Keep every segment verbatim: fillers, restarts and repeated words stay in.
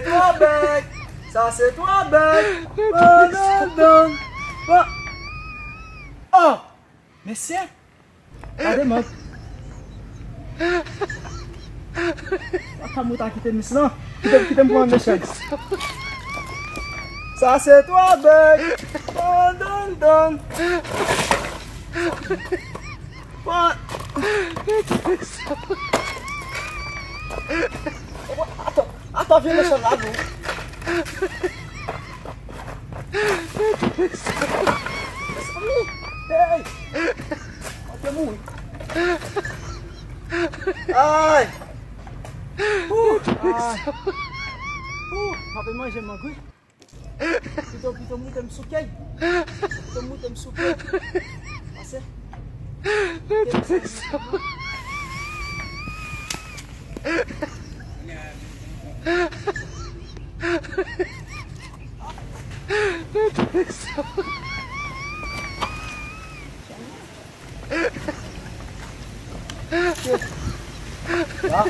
Twa bèk. Sa se twa bèk. Bon, bon, bon. Bon. Oh, mesye. Gade mwen. Papa mwen ta kite mis lan. Kite, kite m pran mesye. Sa se twa bèk. Don, don, don. Bon. Ato, ato, vin mesye la, nou. Mezanmi! Hey! Mwen te mouri. Ay! Ooh! Ay! Ooh! M ape manje mangri. Pito, pito, moute m sou kèy. Pito, moute m sou kèy. Pase. Ah.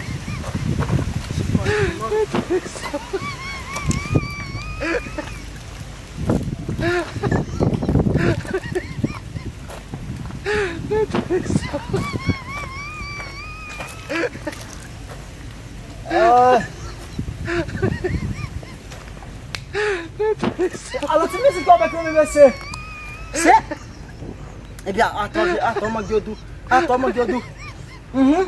Alò, ti mizik yo avèk yo menm, mesye. Se? Ebyen, ato, ato, mank yo dou. Ato, mank yo dou. Mhm.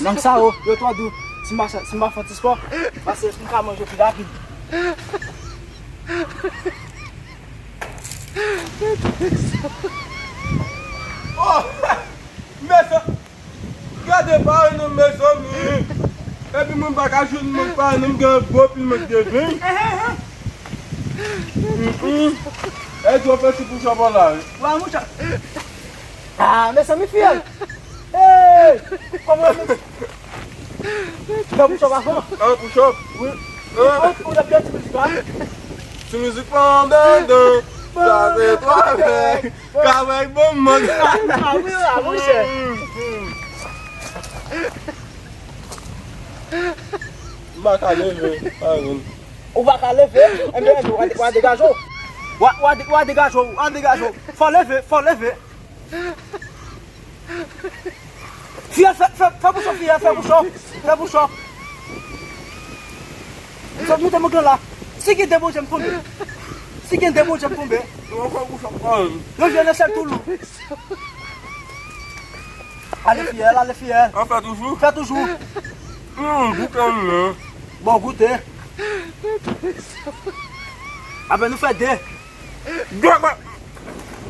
Mank sa yo, yo twò dou. Si m pa, si m pa fè ti spò, pase m ka manje pi rapid. Oh! Mezanmi, gade parenn nan, mezanmi. Epi mwen pa ka jwenn mank parenn nan, m gen gwo pil mank de ven. Mm, mm. E di w fè ti push up la, wi. Wa, moucha. Ah, mezanmi, fiyèl. Hey! Kòman, fè push up avan. Ah, push up? Wi. Ah. Ou, ou ap gen ti mizik la? Ti mizik pandandan. Sa se twa bèk. Kawèy bon mòd. Ah, wi, wi, ah, monchè. M pa ka leve, pa renn. Ou pa ka leve? Enben, enben, w a, w a degaje w. W a, w a de-, w a degaje w, w a degaje w. Fò leve, fò leve. Fiyèl, fè, fè, fè push up, fiyèl, fè push up. Fè push up. Fè moute mwen la. Si gen de Bondye m tonbe. Si gen de Bondye m tonbe. Yo fè push up, man. Yo jwenn echèl tou lou. Ale fiyèl, ale fiyèl. An fè toujou? Fè toujou. Hmm, goute m, non. Bon, goute. Apre nou fè de. De,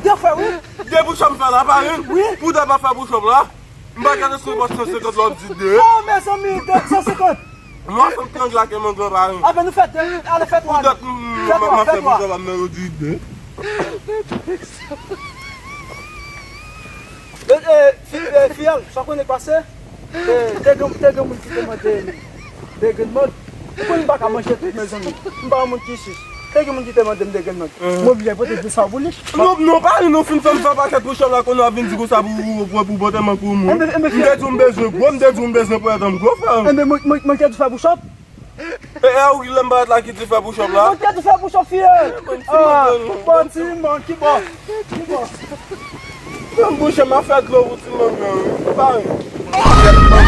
de fè, wi. De push up m fè la, pa youn? Wi. Pou de pa fè push up la. M pa gade sou bòs san senkant la, w ap di de. Oh, mezanmi, de san senkant. Mwen, fè m trangle ak mango pa youn. Apre nou fè de, ale fè twa. Pou dat, m, m, m ap fè push up la, m nan yo di de. E, e, fi-, e, fiyèl, sa w konnen k pase? E, te gen, te gen moun ki te mande m de grenn mòd. Ou konn m pa ka manje tout, mezanmi. M pa yon moun ki chich. Te gen moun ki te mande m de grenn mòd. Mwen oblije pote de sa pou li. Non, non, pa ri, nou fin fè m fè pakèt push up la, kounye a w ap vin di konsa pou, pou, pou pote mank pou moun. Enben, enben, m te di w m bezwen gwo, m te di w m bezwen pwèt an m gwo, frè. Enben, mwen, mwen, mwen te di w fè push up. E, e, ou ki lè m parèt la ki di fè push up la? Mwen te di w fè push up, fiyèl. Bon, ti mank, non. Bon, ti mank, ki bò? Ki bò? Nan bouch m ap fè dlo pou ti mank nan, wi. Pa ri.